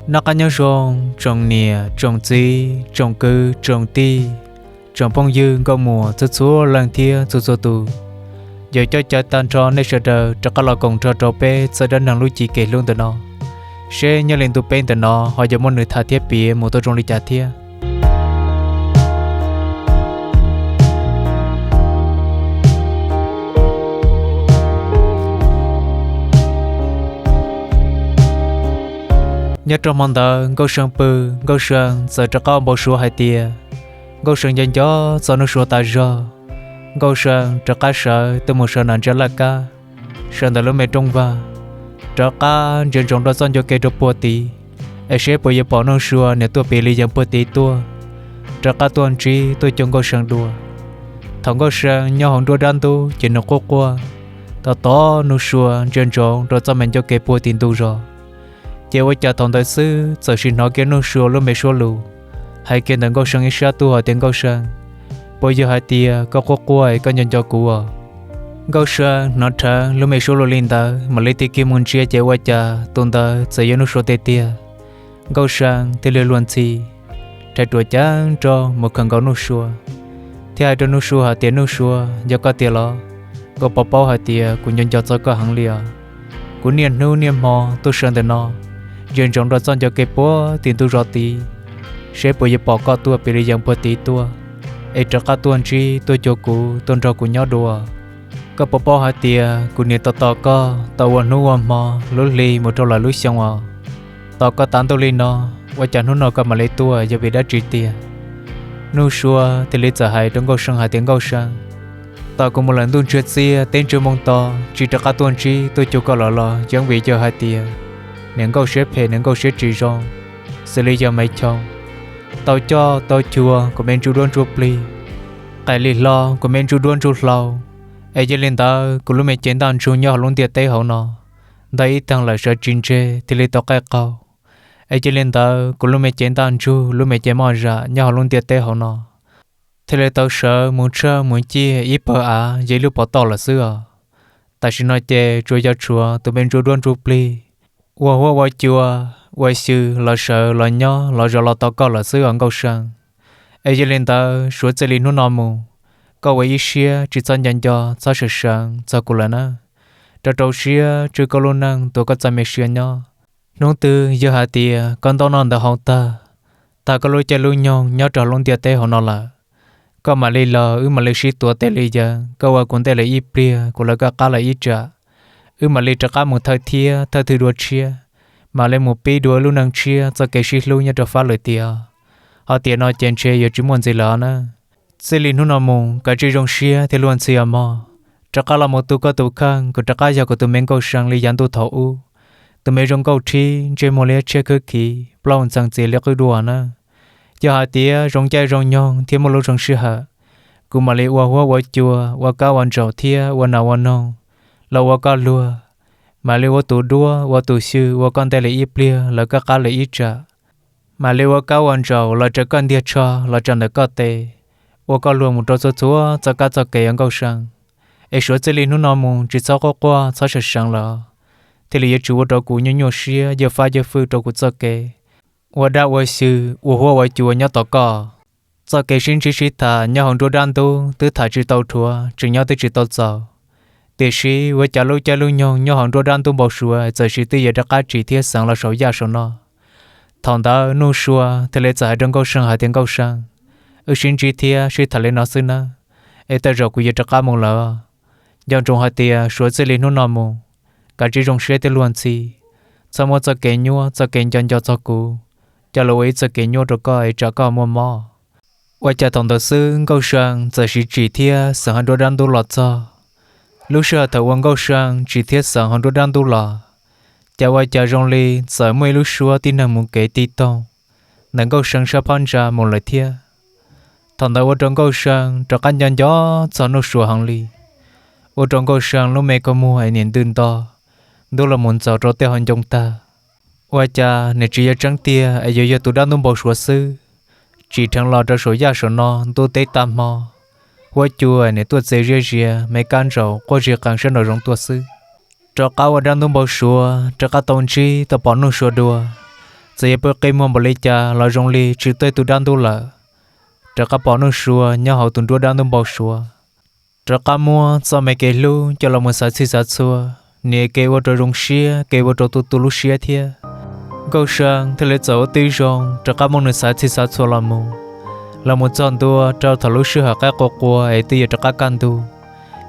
Noj qab nyob zoo tsoom niam tsoom txiv tsoom kwv tsoom tij, tsoom phooj ywg nkauj muam txhua txhua leej thiab txhua txhua tus. Yuav coj caw tag nrho nej sawv daws rov qab los koom nrog rau peb txoj dab neeg lub cim kev hlub ntawm no, seb nyob li ntu peb ntawm no ho yuav muaj nws tham thiab piav mus tau zoo li cas thiab. Nyob rau hmo ntawd Nkauj See pw, Nkauj See txawm rov qab ua npau suav hais tias Nkauj See nco nco txog Nuj Sua tas zog. Nkauj See rov qab sawv tuaj mus sawv nram ntsa laj kab, sawv ntawm lub me rooj vag, rov qab ntsia ntsoov rau txoj ncua kev rau puag tid, es seb puas yuav pom Nuj Sua niam tuaj piv li yees puag tid tuaj, rov qab tuaj ntsib tuaj cuag Nkauj See dua. Thaum Nkauj See nyob hauv nruab dab ntub ces nws quaj quaj, tos tos Nuj Sua ntsia ntsoov rau txoj me ncua kev puag tim ntug zos. Ces ua cas thaum ntawd xwb txawm sim hnov kiag Nuj Sua lub me suab lus hais kiag ntawm Nkauj See ib sab tuaj hais tias, Nkauj See, puas yog hais tias koj quaj quaj es koj nco nco kuv os? Nkauj See hnov rheev lub me suab lus li ntawd mam li tig kiag mus ntsia ces ua cas tus ntawd txawm yog Nuj Sua tiag tiag. Nkauj See thiaj li luag ntxhi, rhais ruam ceev nrooj mus khawm nkaus Nuj Sua, thiab hais rau Nuj Sua hais tias, Nuj Sua, yog koj tiag los? Koj puas paub hais tias kuv nco nco txog koj heev li os. Kuv niaj hnub niaj hmo tuaj sawv ntawm no, ntsia ntsoov rau txoj ncua kev puag tim ntug zos tid, seb puas yuav pom koj tuaj piv li yees puag tid tuaj, es rov qab tuaj ntsib tuaj cuag kuv tuaj nrog kuv nyob dua. Koj puas paub hais tias kuv niam tos tos koj tau ua hnub ua hmo, lub hli mus rau lawm lub xyoo os? Tos koj tas ntuj li no, ua cas hnub no koj mam li tuaj yog vim dab tsi tiag? Nuj Sua thiaj li txawm hais rau Nkauj See hais tias, Nkauj See, tos kuv mus lawm ntuj ntsiag txiaj teb ntsiag moo to tsis rov qab tuaj ntsib tuaj cuag koj lawm los yeej vim yog hais tias niam Nkauj siab phem niam Nkauj siab tsis zoo, xws li yog Maiv Choo tau coj tau cuag kuv me ntsuj duab ntsuj plig, Qaim Lis Hlo kuv me ntsuj duab ntsuj hlau, es yog li ntawd kuv lub me cev ntaj ntsug nyob hauv lub ntiaj teb hauv no ntag ib tag lawm sawv tsis ntseg thiaj li tau qaij qaug. Es yog li ntawd kuv lub me cev ntaj ntsug lub me cev moj zam nyob hauv lub ntiaj teb hauv no thiaj li tau sawv mus tshawj mus ciaj ib pawg av yog ib lub pov tauj lawm xwb os. Tam sim no ces tsuas yog tshuav tus me ntsuj duab ntsuj plig ua huab ua cua ua xyw los sawv los nyob los zov los tos koj lawm xwb os Nkauj See. Es yog li ntawd suav txij li hnub no mus, koj ua ib siab tsis txhob nco nco txhob sawv seev txog kuv lawm na, rau rau siab tswj koj lub neej tuav koj txoj me sia nyob. Hnub twg yog hais tias koj ntaub noj ntawv haus tag, tag koj lub caij lub nyoog nyob rau hauv lub ntiaj teb hauv no lawm, koj mam li los wb mam li sib tuav tes li yees, koj ua kuv ntej lawm ib pliag kuv lawv koj qab lawm ib tsam, wb mam li rov qab mus thawj thiab thawj thwj dua tshiab, mam li mus pib dua lub neej tshiab txoj kev sib hlub nyob rau fab lwm tiam. Ho tiam no ces ntshe yuav tsis muaj ntxiv lawm na. Txij li hnub no mus kav tsij zoo siab thiab luag ntxhi os mog. Rov qab los mus tu koj tus kheej, kuv rov qab yog kuv tus me Nkauj See li yav ntuj thaum ub, tus me zoo nkauj rhib ntsej muag liab tshiab khwb khiv plaub ntxees txias li qwb dua na. Yog hais tias zoo caij zoo nyoog thiab muaj lub zoo sij hawm, kuv mam li ua huab ua cua ua kab ua ntsaum thiab ua nas ua noog los ua koj luag, mam li ua tus duab ua tus xyw ua koj ntej li ib pliag lawv koj qab li ib tsam, mam li ua kab ua ntsaum los raws koj ntiag tsho los tsa ntawm koj tes, ua koj luag mus rau txhua txhua txoj kab txoj kev os Nkauj See. Es suav txij li hnub no mus tsis txhob quaj quaj txhob sawv seev lawm, thiaj li yuav tsis ua rau kuv nyuaj nyuaj siab yawg fab yawg fwj rau kuv txoj kev ua dab ua xyw ua huab ua cua nyob tos koj. Txoj kev sib ntsib sib tham nyob hauv nruab dab ntub twb tham tsis tau dhuav tseem nyob twb tsis tau txaus, tiam sis ua cas lub caij lub nyoog nyob hauv nruab dab ntub npau suav txawm sis twb yuav rov qab tsim thiab xeev los saum yaj saum no. Thaum ntawd Nuj Sua thiaj li txawm hais rau Nkauj See hais tias, Nkauj See, wb sib ntsib thiab sib tham li no xwb nawb, es tej zaum kuv yuav rov qab mus lawm. Nco ntsoov hais tias suav txij li hnub no mus, kav tsij zoo siab thiab luag ntxhi, txhob muab txoj kev nyuaj txoj kev nco nco txog kuv coj los ua ib txoj kev nyuaj rau koj es tsam koj muaj mob. Ua cas thaum ntawd xwb Nkauj See txawm sis tsim thiab xeev hauv nruab dab ntub los txog. Lub sij hawm thaum uas Nkauj See tsim thiab xeev hauv nruab dab ntub los, cas ua cas zoo li txawm muaj ib lub suab tib neeg mus kev tig toog ntawm Nkauj See sab phab ntsa mus lawm thiab. Thaum ntawd ua rau Nkauj See rov qab nco nco txog Nuj Sua heev li, ua rau Nkauj See lub me kaus muag es niam ntws nto ntub los mus ntxaus rau tej hauv ncoo tag. Ua cas nws tsis yog tseeb tiag es yuav yog tus dab ntub npau suav xwb, tsim dheev los rau saum yaj saum no ntuj teb tag hmo, huab cua nws tuaj txias ziab zias me kab ntsaum quaj zig qees sab nraum zoov tuaj xwb. Rov qab ua dab ntub npau suav rov qab tau ntsib tau pom Nuj Sua dua, Txawm yuav pw qi muag npaum li cas los zoo li tsis tuaj tus dab ntub lawm. Rov qab pom Nuj Sua nyob hauv tus nruab dab ntub npau suav, rov qab muab txoj me kev hlub coj los mus xav txhij xav txhua, niam kev ua rau zoo siab, kev ua rau tu tu lub siab thiab. Nkauj See thiaj li txawm ua tib zoo rov qab muab nws xav txhij xav txhua los mus, los mus txog ntua rau thaum lub sij hawm qaib qua qua es twb yuav rov qab kaj ntug,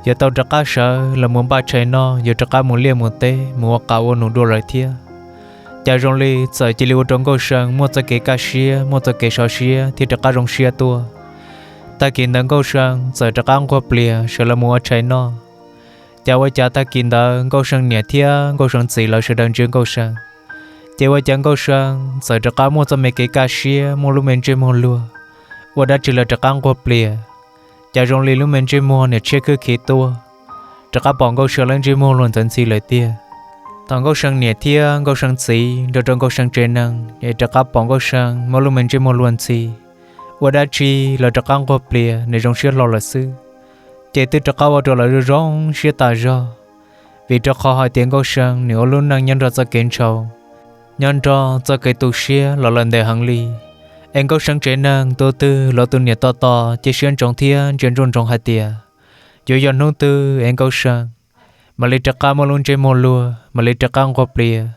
yuav tau rov qab sawv los mus npaj tshais noj, yuav rov qab mus liaj mus teb mus ua qav ua num dua lawm thiab. Cas zoo li txawm cia li ua rau Nkauj See muaj txoj kev kaj siab, muaj txoj kev sov siab thiab rov qab zoo siab tuaj. Tag kis ntawd Nkauj See txawm rov qab nquag plias sawv los mus ua tshais noj. Cas ua cas tag kis ntawd Nkauj See niam thiab Nkauj See txiv lawv sawv daws ntsia Nkauj See, ces ua cas Nkauj See txawm rov qab muaj txoj me kev kaj siab, muaj lub me ntsej muag luag. Ua dab tsi lawv rov qab nquag plias, cas zoo li lub me ntsej muag niam tshiab khwb khiv tuaj, rov qab pom Nkauj See lub ntsej muag luag ntxawv ntxhi lawm tiag. Thaum Nkauj See niam thiab Nkauj See txiv nrog rau Nkauj See tsev neeg es rov qab pom Nkauj See muaj lub me ntsej muag luag ntxhi, ua dab tsi lawv rov qab nquag plias, nws zoo siab hlo lawm xwb, ces twb rov qab ua rau lawv zoo siab tas zog. Vim rau qhov hais tias Nkauj See nws ua lub neej nyob nrog txoj kev ntshaus, nyob nrog txoj kev tu siab los lawm ntev heev li. Es Nkauj See tsev neeg tus twg los tus niam tos tos cia siab ntsoov thiab ntsia ntsoov ntsoov hais tias yuav yog hnub twg es Nkauj See mam li rov qab muaj lub ntsej muag luag, mam li rov qab nquag plias,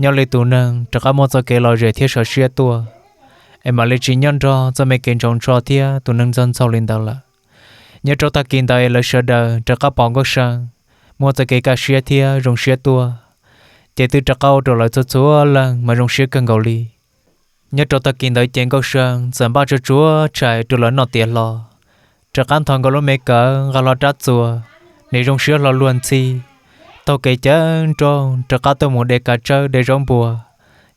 nyob li tus neeg rov qab muaj txoj kev lom zem thiab sov siab tuaj, es mam li tsis nyob nrog txoj me kev ntshaus ntsho thiab tus neeg ntxaug ntxaug li ntawd lawm. Nyob rau tag kis ntawd lawv sawv daws rov qab pom Nkauj See muaj txoj kev kaj siab thiab zoo siab tuaj, ces twb rov qab ua rau lawv txhua txhua leej mas zoo siab kawg nkaus li. Nyob rau tag kis ntawd ces Nkauj See txawm npaj tsuag tsuag tshais rau lawv noj tiav hlo, rov qab nthos nkaus lub me kawm nqa hlo rab txuas, nws zoo siab hlo luag ntxhi, taug kev cawv nrooj rov qab tuaj mus de kav tsawb de zaub npua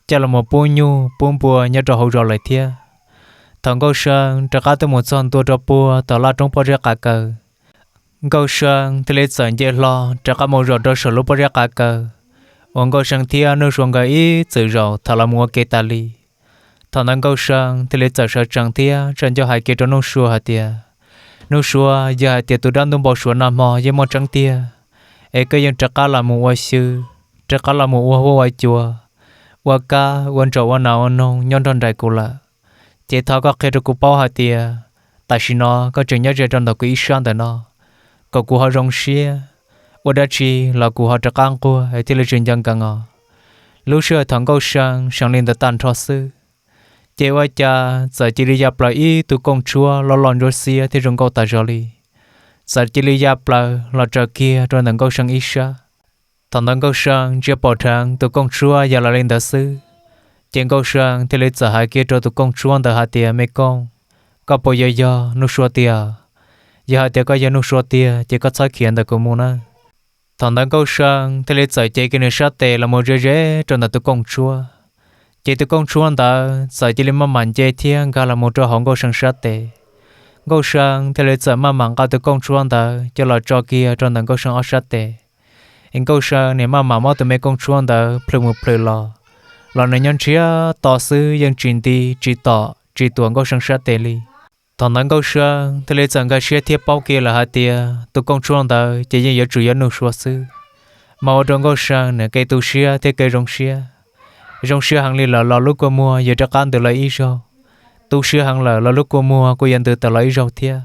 coj los mus pub nyuj pub npua nyob rau hauv zos lawm thiab. Thaum Nkauj See rov qab tuaj mus txog ntua rau puag tom laj roob pob zeb qav kaws, Nkauj See thiaj li txawm nce hlo rov qab mus zaum rau saum lub pob zeb qav kaws uas Nkauj See thiab Nuj Sua nkawd ib txwm zaum thaum lawv mus ua ke tas li. Thaum ntawd Nkauj See thiaj li txawm sawv tsees thiab tsa ncauj hais kiag rau Nuj Sua hais tias, Nuj Sua, yog hais tias tus dab ntub npau suav nag hmo yeej muaj tseeb tiag, es koj yeej rov qab los mus ua xyw, rov qab los mus ua huab ua cua, ua kab ua ntsaum ua nas ua noog nyob nrog nraim kuv lawm, ces thov koj qhia rau kuv paub hais tias tam sim no koj tseem nyob ze rau ntawm kuv ib sab ntawm no, kom kuv ho zoo siab, ua dab tsi los kuv ho rov qab nquag es thiaj li tsis nco nkees os. Lub sij hawm thaum Nkauj See seev li ntawd tag nrho xwb, ces ua cas txawm cia li ya plaws ib tug kooj tshuab loj loj ntsuab xiab thiab zoo nkauj tas zog li, txawm cia li ya plaws los tsaws kiag rau ntawm Nkauj See ib sab. Thaum ntawd Nkauj See ntsia pom dheev tus kooj tshuab ya los li ntawd xwb, ces Nkauj See thiaj li txawm hais kiag rau tus kooj tshuab ntawd hais tias, Me kooj, koj puas yog yog Nuj Sua tiag? Yog hais tias koj yog Nuj Sua tiag ces koj txhob khiav ntawm kuv mus na. Thaum ntawd Nkauj See thiaj li txawm cev kiag nws sab tes los mus ze ze rau ntawm tus kooj tshuab, ces tus kooj tshuab ntawd txawm cia li maj mam nce thiab nkag los mus rau hauv Nkauj See sab tes. Nkauj See thiaj li txawm maj mam nqa tus kooj tshuab ntawd coj los tso kiag rau ntawm Nkauj See ob sab tes. Es Nkauj See nws maj mam muab tus me kooj tshuab ntawd plhws mus plhws los, los nws nyob nrhiav to xwb yeej tsis nti tsis tom tsis tuam Nkauj See sab tes li. Thaum ntawd Nkauj See thiaj li txawm nkag siab thiab paub kiag lawm hais tias tus kooj tshuab ntawd ces yeej yuav tsum yog Nuj Sua xwb, mas ua rau Nkauj See nws kev tu siab thiab kev zoo siab. Zoo siab heev li lawm los lub kua muag yuav rov qab ntws los ib zaug, tu siab heev lawm los lub kua muag kuj yuav ntws tawm los ib zaug thiab.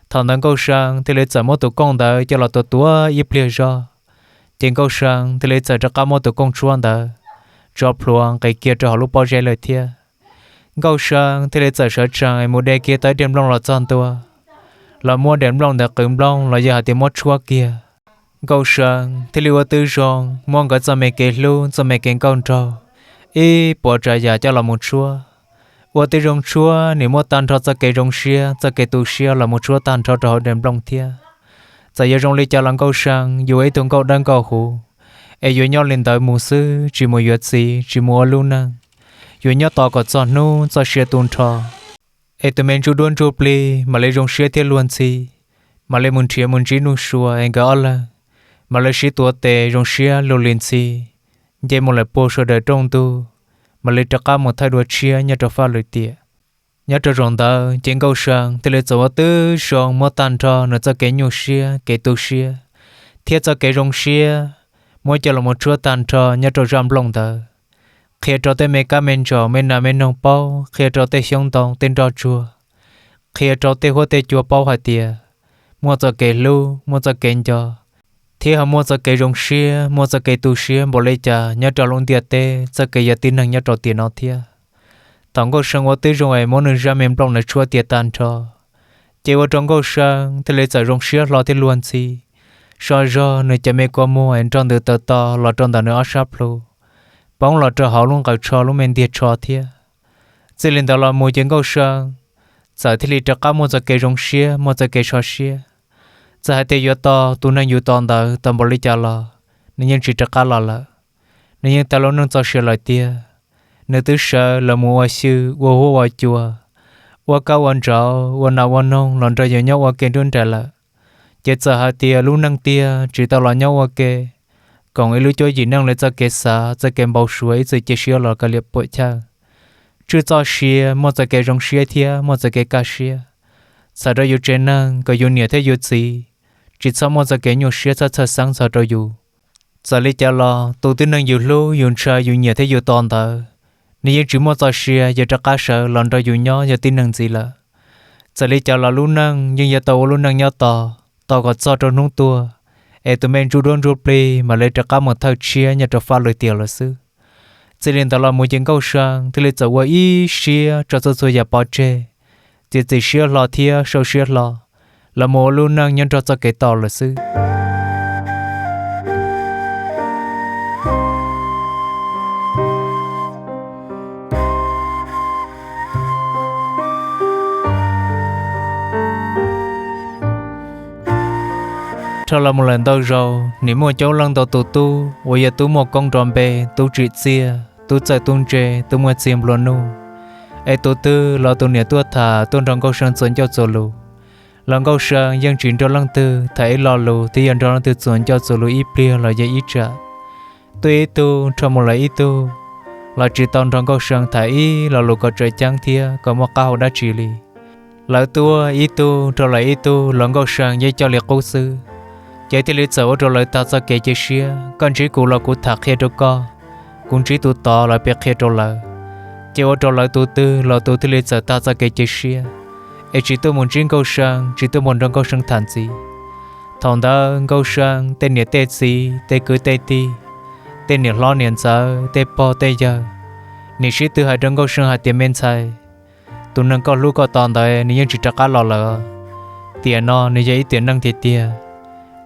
Thaum ntawd Nkauj See thiaj li txawm muab tus kooj ntawd coj los tuav tuav ib pliag zog, ces Nkauj See thiaj li txawm rov qab muab tus kooj tshuab ntawd tso plhuav nqis kiag rau hauv lub pob zeb lawm thiab. Nkauj See thiaj li txawm sawv tsees mus de kiag tau ib daim nplooj los txog ntua, los muab daim nplooj ntawd qwv nplooj los yog hais tias muab tshuab kiag. Nkauj See thiaj li ua tib zoo muab nkawd txoj me kev hlub txoj me kev nkauj nraug ib puas tsav yam coj los mus tshuab. Ua tib zoo tshuab nws muab tag nrho txoj kev zoo siab txoj kev tu siab los mus tshuab tag nrho rau hauv daim nplooj thiab. Txawm yuav zoo li cas los Nkauj See yuav ua ib tug nkauj dawb nkauj huv, es yuav nyob li ntawd mus xwb tsis mus yuav txiv tsis mus ua lub neej, yuav nyob tos kom txog hnub txoj sia tu nrho, es tus me ntsuj duab ntsuj plig mam li zoo siab thiab luag ntxhi, mam li mus nrhiav mus ntsib Nuj Sua es nkawd ob leeg mam li sib tuav tes zoo siab luag li ntxhi, nce mus lawm puag sawv daws rooj ntug, mam li rov qab mus thaij dua tshiab nyob rau faj lwm tiam. Nyob rau zaum ntawd ces Nkauj See thiaj li txawm ua tib zoo muab tag nrho nws txoj kev nyuaj siab kev tu siab thiab txoj kev zoo siab muab coj los mus tshuab tag nrho nyob rau zaj nplooj ntawd. qhia rau tej me kab me ntsaum me nas me noog paub, qhia rau tej xyoob ntoo tej nroj tsuag, qhia rau tej huab tej cua paub hais tias muaj txoj kev hlub, muaj txoj kev nco, thiab ho muaj txoj kev zoo siab, muaj txoj kev tu siab npaum li cas nyob rau lub ntiaj teb txoj kev yog tib neeg nyob rau tiam no thiab. Thaum Nkauj See ua tib zoo es muab nws zaj me nplooj ntawd tshuab tiav tag nrho, ces ua rau Nkauj See thiaj li txawm zoo siab hlo thiab luag ntxhi. So zog nws cov me kua muag es nrog ntws tawm to los rau ntawm nws ob sab plhu, poob los rau hauv lub nqaws tsho lub me ntiag tsho thiab. Txij li ntawd los mus ces Nkauj See txawm thiaj li rov qab muaj txoj kev zoo siab, muaj txoj kev so siab. Txawm hais tias yuav tos tus neeg yus tos ntawd tau npaum li cas los nws yeej tsis rov qab los lawm. Nws yeej tag lub neej txoj sia lawm tiag. Nws twb sawv los mus ua xyw, ua huab ua cua, ua kab ua ntsauv, ua nas ua noog los nrog yus nyob ua ke nruab nraim lawm. Ces txawm hais tias lub neej tiag tsis tau los nyob ua ke koom ib lub cuab yim neej li txoj kev xav, txoj kev npau suav ib txwm cia siab los kav liam puam chawj. Tswj txoj sia muaj txoj kev zoo siab thiab muaj txoj kev kaj siab, txhawm rau yus tsev neeg kom yus niam thiab yus txiv tsis txhob muaj txoj kev nyuaj siab txhawj txhawj xeeb txog rau yus. Txawm li cas los tus tib neeg yus hlub yus ntshaw yus nyiam thiab yus tos ntawd, nws yeej tsis muaj txoj sia yuav rov qab sawv los nrog yus nyob yog tib neeg ntxiv lawm. Txawm li cas los lub neej yeej yuav tau ua lub neej nyob tos, tos kom txog rau hnub tuag, es tus me ntsuj duab ntsuj plig mam li rov qab mus thawj tshiab nyob rau fab lwm tiam lawm xwb. Txij li ntawd los mus ces Nkauj See thiaj li txawm ua ib siab tso txhua txhua yam pov tseg, txiav txim siab hlo thiab sau siab hlo, los mus ua lub neej nyob nrog txoj kev tos lawm xwb. Dhau los mus lawm ntau zaus, nim muaj coob leej ntau tus tub uas yog tub muaj koob nrov npe, tub tsim txiaj, tub txawj tub ntse, tub muaj txiag nplua nuj, es tus twg los tus niam tuaj tham tuaj nrog Nkauj See txuas ncauj txuas lus, los Nkauj See yeej tsis nrog leej twg tham ib lo lus thiab yog nrog leej twg txuas ncauj txuas lus ib pliag los yog ib tsam. Tuaj ib tug nrho mus lawm ib tug, los tsis tau nrog Nkauj See tham ib lo lus kom tseem ceeb thiab kom muaj qab hau dab tsi li. Lawv tuaj ib tug nrog lawm ib tug los Nkauj See yeej coj li qub xwb. Ces thiaj li txawm ua rau lawv tag txoj kev cia siab, koj ntsib kuv los kuv tham qhia rau koj, kuv ntsib tus tod los piav qhia rau lawv. Ces ua rau lawv tus twg los tus thiaj li txawm tag txoj kev cia siab, es tsis tuaj mus ntsib Nkauj See, tsis tuaj mus nrog Nkauj See tham ntxiv. Thaum ntawd Nkauj See tej niam tej txiv, tej kwv tej tij, tej niam hlob niam ntxawm, tej pog tej yawg, nim sib tw hais rau Nkauj See hais tias, me ntxhais, tus neeg koj hlub koj tos ntawd nws yeej tsis rov qab los lawm. Tiam no nws yog ib tiam neej tiag tiag.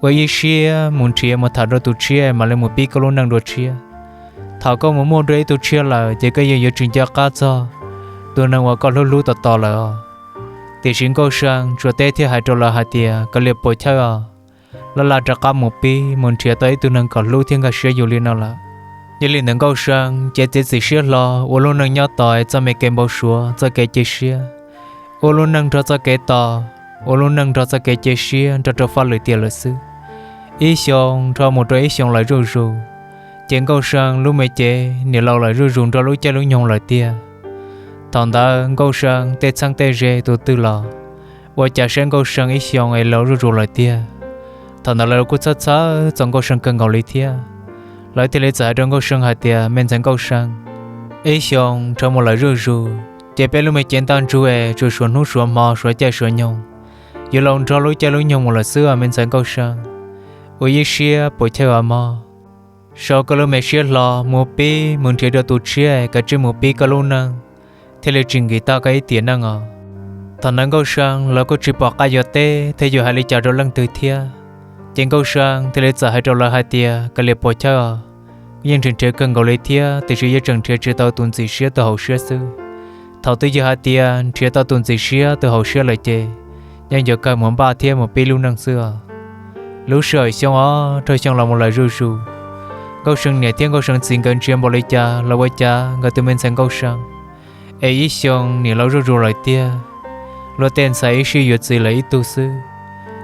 Ua ib siab mus nrhiav mus tham dua tus tshiab mam li mus pib koj lub neej dua tshiab. Thaum koj mus muaj dua ib tug tshiab lawm ces koj yeej yuav tsis nco qab txog tus neeg uas koj hlub hlub tos tos lawm os. Tiam sis Nkauj See tsuas teb thiab hais rau lawv hais tias, kav liam puas chawj os, laj laj rov qab mus pib mus nrhiav tau ib tug neeg kom hlub thiab nkag siab yus li no lawm. Yog li ntawd Nkauj See ces txiav txim siab hlo ua lub neej nyob tos txoj me kev npau suav, txoj kev cia siab, ua lub neej nrog txoj kev tos, ua lub neej nrog txoj kev cia siab nrog rau fab lwm tiam lawm xwb. Ib xyoo nrho mus rau ib xyoo lawm zuj zus, ces Nkauj See lub me cev niam laus lawm zuj zus nrog lub caij lub nyoog lawm tiag. Thaum ntawd Nkauj See tej txheeb tej ze tus twg los ua cas saib Nkauj See ib xyoo es laus zuj zus lawm tiag. Thaum ntawd lawv kuj txhawj txhawj txog Nkauj See kawg nkaus li thiab. Lawv thiaj li txawm hais rau Nkauj See hais tias, me ntxhais Nkauj See, ib xyoo nrho mus lawm zuj zus, ces peb lub me cev ntaj ntsug es tsuas suav hnub suav hmo suav caij suav nyoog, yuav laus nrog lub caij lub nyoog mus lawm xwb os me ntxhais Nkauj See. Ua ib siab puas chawj os mog. Sau koj lub me siab hlo mus pib mus nrhiav dua tus tshiab, kav tsij mus pib koj lub neej, thiaj li tsis nkim tag koj ib tiam neej os. Thaum ntawd Nkauj See los kuj tsis pom qab yuav teb thiab yuav hais li cas rau leej twg thiab. Ces Nkauj See thiaj li txawm hais rau lawv hais tias, kav liam puas chawj os, yeej nrhiav nrhiav kawg nkaus li thiab tiam sis yeej tseem nrhiav tsis tau tus ntxim siab tus haum siab xwb. Thaum twg yog hais tias nrhiav tau tus ntxim siab tus haum siab lawm ces yeej yuav kawg mus npaj thiab mus pib lub neej xwb os. Lub sij hawm xyoo ob rau xyoo los mus lawm zuj zus, Nkauj See niam thiab Nkauj See txiv nkawd ntsia npaum li cas los ua cas nkawd tus me ntxhais Nkauj See es ib xyoo nim laus zuj zus lawm tiag. Luag tej ntxhais ib sij yuav txiv lawm ib tug xwb,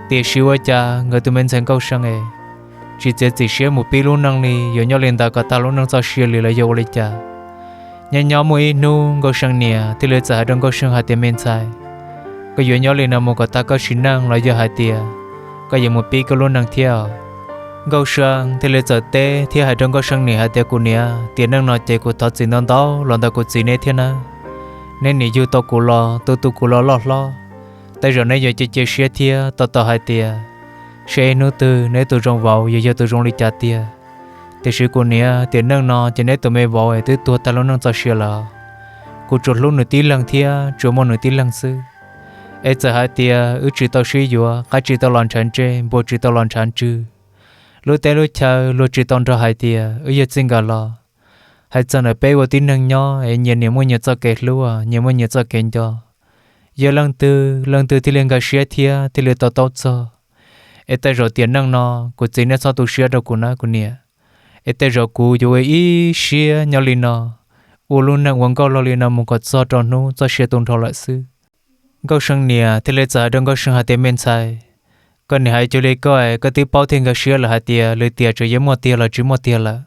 tiam sis ua cas nkawd tus me ntxhais Nkauj See es tsis txiav txim siab mus pib lub neej li, yuav nyob li ntawd kom tag lub neej txoj sia li los yog ua li cas. Nyob nyob muaj ib hnub Nkauj See niam thiaj li txawm hais rau Nkauj See hais tias, me ntxhais, koj yuav nyob li no mus kom tag koj sim neej los yog hais tias koj yuav mus pib koj lub neej thiab os? Nkauj See thiaj li txawm teb thiab hais rau Nkauj See niam hais tias, Kuv niam, tiam neej no ces kuv thov txim ntau ntau los ntawm kuv txiv neb thiab nawb. Neb nim yug tau kuv los tu tu kuv los loj hlob, tej zaum neb yuav cia cia siab thiab tau tau hais tias, seb ib hnub twg neb tus zoo vauv yuav yog tus zoo li cas tiag. Tiam sis kuv niam, tiam neej no ces neb tus me vauv es twb tuag tag lub neej txoj sia lawm. Kuv tsuas hlub nws tib leeg thiab tsuas muaj nws tib leeg xwb. Es txawm hais tias wb tsis tau sib yuav, qaib tsis tau los ntshav ntsej, npua tsis tau los ntshav ntswg, lub teb lub chaw luag tsis tau nrog hais tias wb yog txij nkawm los, hais txog ntawm peb ua tib neeg nyob es nyias niam muaj nyias txoj kev hlub, nyias muaj nyias txoj kev nco. Yog leej twg leej twg thiaj li nkag siab thiab thiaj li to taub txog. Es tej zaum tiam neej no kuv txiv neb txhob tu siab rau kuv na kuv niam. Es tej zaum kuv yuav ua ib siab nyob li no, ua lub neej ua nkauj laug li no mus kom txog rau hnub txoj sia tu nrho lawm xwb. Nkauj See niam thiaj li txawm hais rau Nkauj See hais tias, Me ntxhais, koj niam hais cuag li koj es koj twb paub thiab nkag siab lawm hais tias lwm tiam tseem yuav muaj tiag los tsis muaj tiag lawm.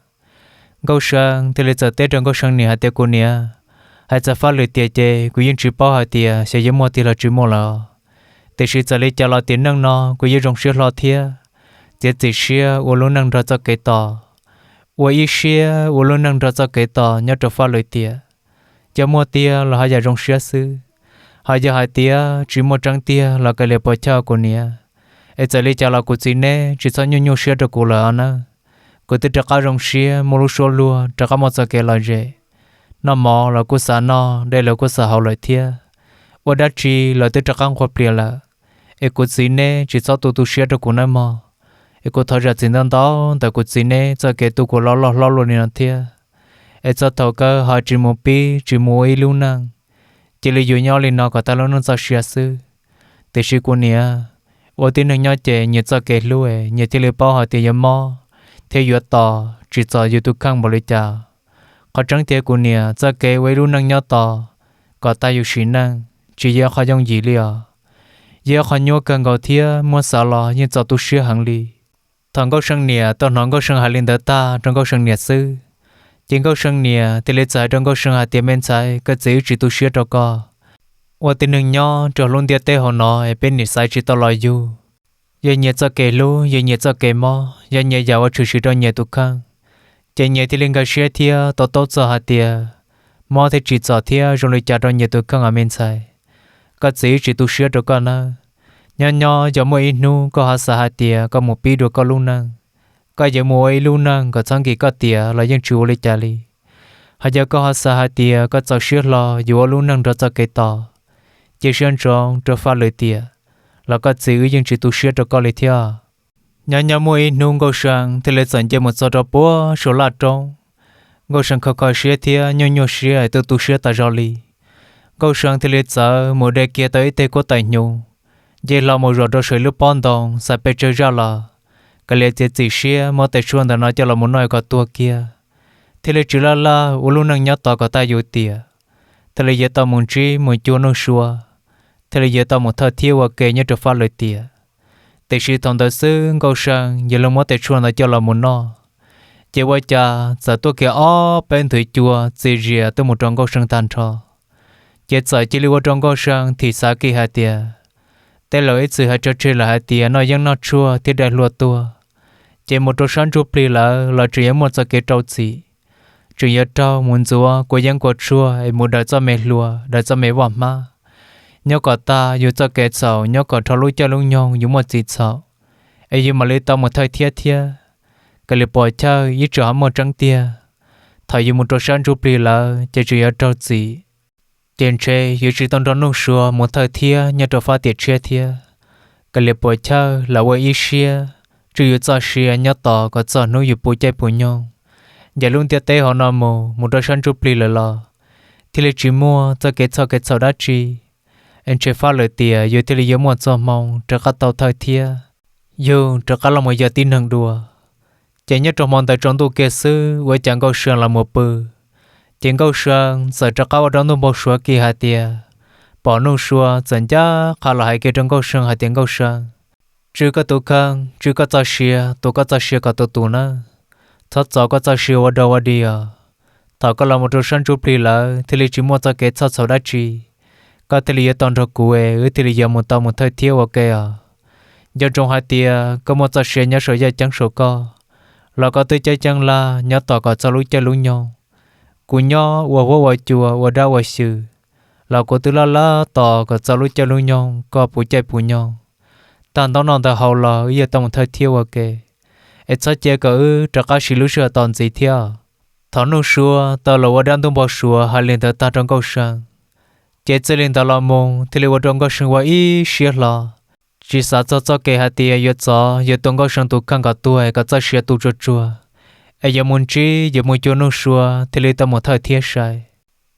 Nkauj See thiaj li txawm teb rau Nkauj See niam hais tias, Kuv niam, hais txog fab lwm tiam ces kuv yeej tsis paub hais tias xyov yuav muaj tiag los tsis muaj lawm. Tiam sis txawm li cas los tiam neej no kuv yeej zoo siab hlo thiab txiav txim siab ua lub neej nrog txoj kev tos, ua ib siab ua lub neej nrog txoj kev tos nyob rau fab lwm tiam. Yog muaj tiag los haj yam zoo siab xwb, ho yog hais tias tsis muaj tseeb tiag los kav liam puas chawj kuv niam. Es txawm li cas los kuv txiv neb tsis txhob nyuaj nyuaj siab rau kuv lawm nawb. Kuv twb rov qab zoo siab, muaj lub suab luag, rov qab muaj txoj kev lom zem. Noj mov los kuj xav noj, dej los kuj xav haus lawm thiab. Ua dab tsi los twb rov qab nquag plias lawm. Es kuv txiv neb tsis txhob tu tu siab rau kuv nawb mog. Es kuv thov zam txim ntau ntau ntawm kuv txiv neb txoj kev tu kuv los loj hlob luaj li no thiab. Es txog thaum kawg ho tsis mus pib tsis mus ua ib lub neej, cia li yuav nyob li no kom tag lub neej txoj sia xwb. Tiam sis kuv niam, ua tib neeg nyob ces nyias txoj kev hlub es nyias thiaj li paub hais tias yuav mob thiab yuav tos, tsim txom yus tus kheej npaum li cas. Qhov tseeb tiag kuv niam, txoj kev ua ib lub neej nyob tos kom tag yus sim neej tsis yog qhov yooj yim li os. Yog qhov nyuaj kawg nkaus thiab muab xav los yeej txaus tu siab heev li. Thaum Nkauj See niam tau hnov Nkauj See hais li ntawd tag rau Nkauj See niam xwb, ces Nkauj See niam thiaj li txawm hais rau Nkauj See hais tias, Me ntxhais, koj txiv wb tsis tu siab rau koj. Ua tib neeg nyob rau lub ntiaj teb hauv no es peb nim xaiv tsis tau los yug. Yog nyias txoj kev hlub, yog nyias txoj kev mob, yog nyias yam ua tshwm sim rau nyias tus kheej, ces nyias thiaj li nkag siab thiab to taub txog hais tias mob thiab tsim txom thiab zoo li cas rau nyias tus kheej os me ntxhais. Koj txiv wb tsis tu siab rau koj nawb. Nyob nyob yog muaj ib hnub koj ho xav hais tias koj mus pib dua koj lub neej, koj yuav mus ua ib lub neej kom txhob nkim koj tiam los yeej tsis ua li cas li. Ho yog koj ho xav hais tias koj txaus siab hlo yuav ua lub neej nrog txoj kev tos, cia siab ntsoov rau faj lwm tiam, los koj txiv wb yeej tsis tu siab rau koj li thiab. Nyob nyob muaj ib hnub Nkauj See thiaj li txawm nce mus txog rau puag saum laj roob. Nkauj See kho kho siab thiab nyuaj nyuaj siab tu tu siab tas zog li. Nkauj See thiaj li txawm mus de kiag tau ib teg kuab tais hnyuv, nce hlo mus zaum rau saum lub pob ntoo xav pes tsawg zaj los, kav liam txiav txim siab muab tais tshuaj ntawm no coj los mus noj kom tuag kiag, thiaj li tsis laj laj ua lub neej nyob tos kom tag yus tiam, thiaj li yuav tau mus ntsib mus cuag Nuj Sua, thiaj li yuav tau mus thawj thiab ua ke nyob rau faj lwm tiam. Tiam sis thaum ntawd xwb Nkauj See yuav luag muab tais tshuaj ntawd coj los mus noj, ces ua cas txawm tuaj kiag ob peb nthwv cua txias zias tuaj mus rau Nkauj See tag nrho. Ces txawm cia li ua rau Nkauj See thim xav kiag hais tias, tej laus ib txwm hais tso tseg lawm hais tias noj yeeb noj tshuaj thiab dai hlua tuag, ces mus rau sab ntsuj plig lawm los tseem yuav muaj txoj kev rau txim, tseem yuav raug mus ntxuav kua yeeb kua tshuaj es mus daws txoj me hlua daws txoj me vaj hmab, nyob kom tag yus txoj kev txhaum, nyob kom dhau lub caij lub nyoog yus muaj txim txhaum, es yus mam li tau mus thawj thiab thiab. Kav liam puas chawj ib tsam ho muaj tseeb tiag, thaum yus mus rau sab ntsuj plig lawm ces tseem yuav raug txim, ces ntshe yuav tsis tau nrog Nuj Sua mus thawj thiab nyob rau fab tiam tshiab thiab. Kav liam puas chawj lam ua ib siab tswj yus txoj sia nyob tos kom txog hnub yus puv caij puv nyoog ncaim lub ntiaj teb hauv no mus mus rau sab ntsuj plig lawm los thiaj li tsis muaj txoj kev txhawj kev txhaum dab tsi. Es ntshe fab lawm tias yus thiaj li yuav muaj txoj hmoo rov qab tau thawj thiab yus rov qab los mus yog tib neeg dua. Ces nyob rau hmo ntawd tsaus ntuj kiag xwb ua cas Nkauj See los mus pw, ces Nkauj See txawm rov qab ua rau ntuj npau suav kiag hais tias, pom Nuj Sua txawm ncaj qha los hais kiag rau Nkauj See hais tias, Nkauj See, tswj koj tus kheej, tswj koj txoj sia, tu koj txoj sia kom tus tus nawb. Txhob txo koj txoj sia ua dog ua dig os. Thaum koj los mus rau sab ntsuj plig lawm thiaj li tsis muaj txoj kev txhawj txhaum dab tsi, koj thiaj li yuav tau nrog kuv es wb thiaj li yuav mus tau mus thawj thiab ua ke os. Nco ntsoov hais tias koj muaj txoj sia nyob saum yaj ceeb saum koj, los koj twb ceeb ceeb laj nyob tos kom txog lub caij lub nyoog. Kuv nyob ua huab ua cua ua dab ua xyw, los kuv twb laj laj tos kom txog lub caij lub nyoog koj puv caij puv nyoog, tag ntaub noj ntawv haus los wb yuav tau mus thawj thiab ua ke. Es txhob cia kom wb rov qab siv lub sij hawm tos ntxiv thiab. Thaum Nuj Sua tau los ua dab ntub npau suav hais li ntawd tag rau Nkauj See, ces txij li ntawd los mus thiaj li ua rau Nkauj See ua ib siab hlo, tsis xav txog txoj kev hais tias yuav txov yuav tua Nkauj See tus kheej kom tuag kom txoj sia tu tsuag tsuag, es yuav mus ntsib yuav mus cuag Nuj Sua thiaj li tau mus thawj thiab sai.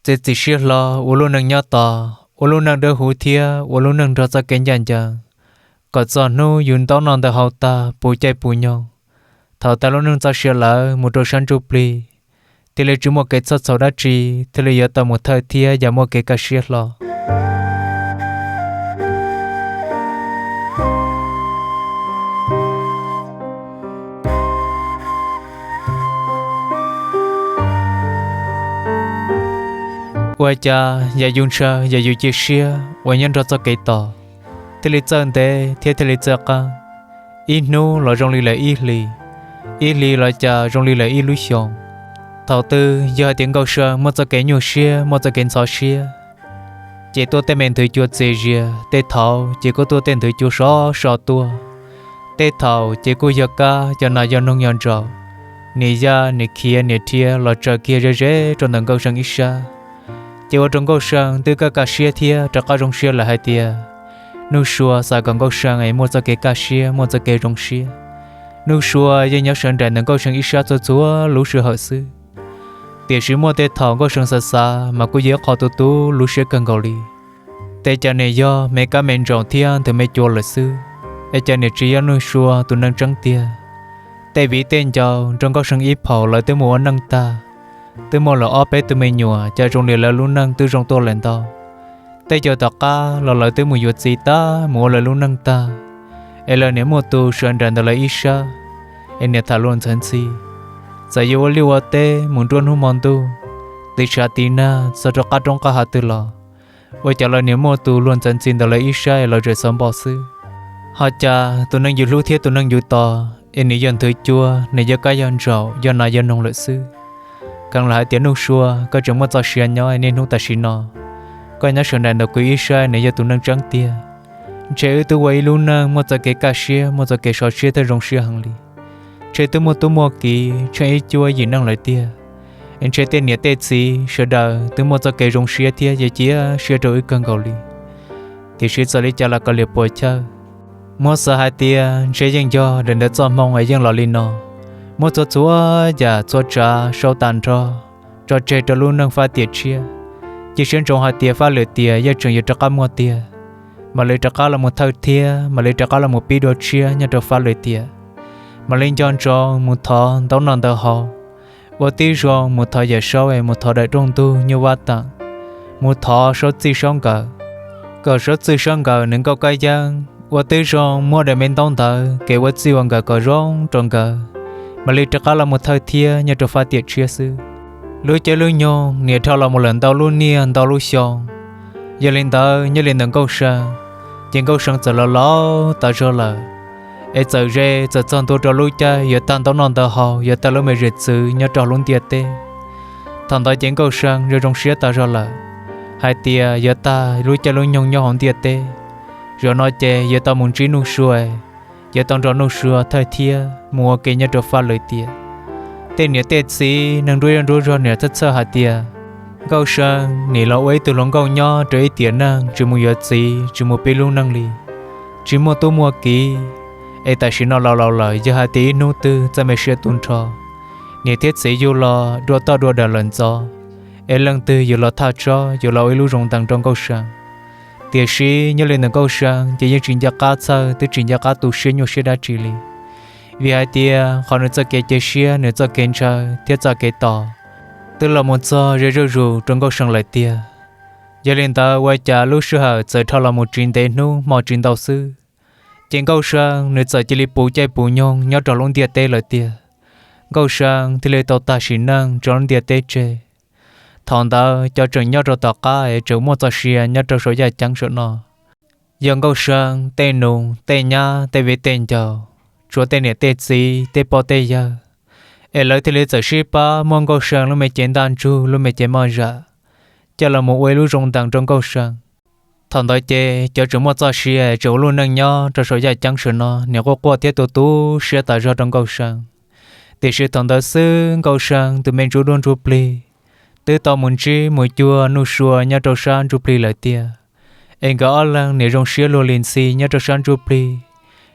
Txiav txim siab hlo ua lub neej nyob tos, ua lub neej dawb huv thiab ua lub neej nrog txoj kev ncaj ncees, kom txog hnub yus ntaub noj ntawv haus tag puv caij puv nyoog. Thaum tag lub neej txoj sia lawm mus rau sab ntsuj plig, thiaj li tsis muaj kev txhawj txhaum dab tsi, thiaj li yuav tau mus thawj thiab yam muaj kev kaj siab hlo. Ua cas yam yus ntshaw yam yus cia siab uas nyob nrog txoj kev tos, thiaj li txawj ntev thiab thiaj li txawj qab. Ib hnub los zoo li lawm ib hlis, ib hlis los cas zoo li lawm ib lub xyoos. Thaum twg yog hais tias Nkauj See muaj txoj kev nyuaj siab muaj txoj kev ntxhov siab, ces tuaj tej me nthwv cua txias zias, tej thaum ces kuj tuaj tej nthwv cua sov so tuaj. Tej thaum ces kuj yog kab yog nas yog noog yog ntsaum, niam yaj niam khiav niam rhiav los tsaws kiag ze ze rau ntawm Nkauj See ib sab. Ces ua rau Nkauj See twb kaj kaj siab thiab rov qab zoo siab lawm hais tias Nuj Sua xav kom Nkauj See es muaj txoj kev kaj siab muaj txoj kev zoo siab. Nuj Sua yeej nyob sawv nraim ntawm Nkauj See ib sab txhua txhua lub sij hawm xwb. Tiam sis muaj tej thaum Nkauj See xav xav mas kuj yog ib qho tu tu lub siab kawg nkaus li. Tej cas niam yog me kab me ntsaum thiab nthwv me cua lawm xwb, es cas niam tsis yog Nuj Sua tus neeg tseeb tiag. Tej viv tej ncaus nrog Nkauj See ib phaum lawv twb mus ua neej tag, twb muaj lawm ob peb tug me nyuam, cas zoo li lawv lub neej twb zoo tuaj lawm ntau. Tej caug tom qab los lawv twb mus yuav txiv tag mus ua lawv lub neej tag, es lawv niam muaj tus sawv nraim ntawm lawv ib sab, es niam tham luag ntxhi ntxhi. Txawm yuav ua liaj ua teb mus nruab hnub hmo ntuj, tiv tshav tiv nag txog rau qab roob qab hav twg los, ua cas lawv niam muaj tus luag ntxhi ntxhi ntawm lawv ib sab es lawv tseem xav npau xwb. Ho cas tus neeg yus hlub thiab tus neeg yus tos es nws yog nthwv cua, nws yog kab yog ntsaum yog nas yog noog lawm xwb. Kheev lam hais tias Nuj Sua, koj tseem muaj txoj sia nyob niaj hnub tam sim no, koj nyob sawv nraim ntawm kuv ib sab nws yog tus neeg tseeb tiag. Ntshe wb twb ua ib lub neej muaj txoj kev kaj siab muaj txoj kev sov siab thiab zoo siab heev li. Ntshe twb muaj tub muaj kiv tsheej ib cuab yim neej lawm tiag. Ntshe tej niam tej txiv sawv daws twb muaj txoj kev zoo siab thiab cia siab rau wb kawg nkaus li. Tiam sis txawm li cas los kav liam puas chawj. Muab xav hais tias ntshe yeej yog daim ntawv txoj hmoo es yeej los li no, muab txhua txhua yam txhua tsav sau tas nrho tso tseg rau lub neej fab tiam tshiab. Cia siab ntsoov hais tias fab lwm tiam yeej tseem yuav rov qab muaj tiag. Mam li rov qab los mus thawj thiab mam li rov qab los mus pib dua tshiab nyob rau fab lwm tiam. Mam li nco ntsoov mus thov ntaub noj ntawv haus, ua tib zoo mus thov Yawm Saub es mus thov daim rooj ntug nyuj vab tam, mus thov saub txij saub nkawm, kom saub txij saub nkawm nws nkauj kab yeeb, ua tib zoo muab daim me ntaub ntawv kev ua txij ua nkawm kom zoo rau nkawd, mam li rov qab los mus thawj thiab nyob rau fab tiam tshiab xwb. Lub caij lub nyoog niam dhau los mus lawm ntau lub niaj ntau lub xyoo. Yog li ntawd nyob li ntawm Nkauj See, ces Nkauj See txawm laus laus tas zog lawm, es txawm ze txawm txog ntua rau lub caij yuav tag ntaub noj ntawv haus yuav tag lub me zem txwv nyob rau lub ntiaj teb. Thaum ntawd ces Nkauj See zoo zoo siab tas zog lawm, hais tias yuav tag lub caij lub nyoog nyob hauv ntiaj teb, zaum no ces yuav tau mus ntsib Nuj Sua, yuav tau nrog Nuj Sua thawj thiab mus ua ke nyob rau fab lwm tiam. Tej niam tej txiv neeg nruab zej nruab zog nim txhawj txhawj hais tias Nkauj See nim los ua ib tug hluas nkauj nyob rau ib tiam neeg tsis mus yuav txiv tsis mus pib lub neej li, tsis muaj tub muaj kiv, es tam sim no laus laus lawm yog hais tias ib hnub twg txoj me sia tu nrho, niam thiab txiv yug los dua toj dua dawm lawm ntxov, es leej twg yuav los thaj tsob yuav los ua ib lub zoo ntees rau Nkauj See. Tiam sis nyob li ntawm Nkauj See ces yeej tsis nco qab txhawj twb tsis nco qab tu siab nyuaj siab dab tsi li, vim hais tias qhov nws txoj kev cia siab nws txoj kev ntshaw thiab txoj kev tos twb los mus txog ze zuj zus rau Nkauj See lawm tiag. Yog li ntawd ua cas lub sij hawm txawm dhau los mus tsis ntev hnub hmo tsis ntau xwb, ces Nkauj See nws txawm cia li puv caij puv nyoog nyob rau lub ntiaj teb lawm tiag. Nkauj See thiaj li tau tag sim neej tso lub ntiaj teb tseg. Thaum ntawd cov tseem nyob rau tom qab es tseem muaj txoj sia nyob rau saum yaj ceeb saum no, yog Nkauj See tej nus tej nyab tej viv tej ncaus, tsuav tej niam tej txiv tej pog tej yawg, es lawv thiaj li txawm sib pab muab Nkauj See lub me cev ntaj ntsug lub me cev moj zam coj los mus ua ib lub zoo ntees rau Nkauj See. Thaum ntawd ces cov tseem muaj txoj sia tseem ua lub neej nyob rau saum yaj ceeb saum no, niam quaj quaj thiab tu tu siab tas zog rau Nkauj See. Tiam sis thaum ntawd xwb Nkauj See tus me ntsuj duab ntsuj plig twb tau mus ntsib mus cuag Nuj Sua nyob rau sab ntsuj plig lawm tiag. Es nkawd ob leeg nim zoo siab luag li ntxhi nyob rau sab ntsuj plig,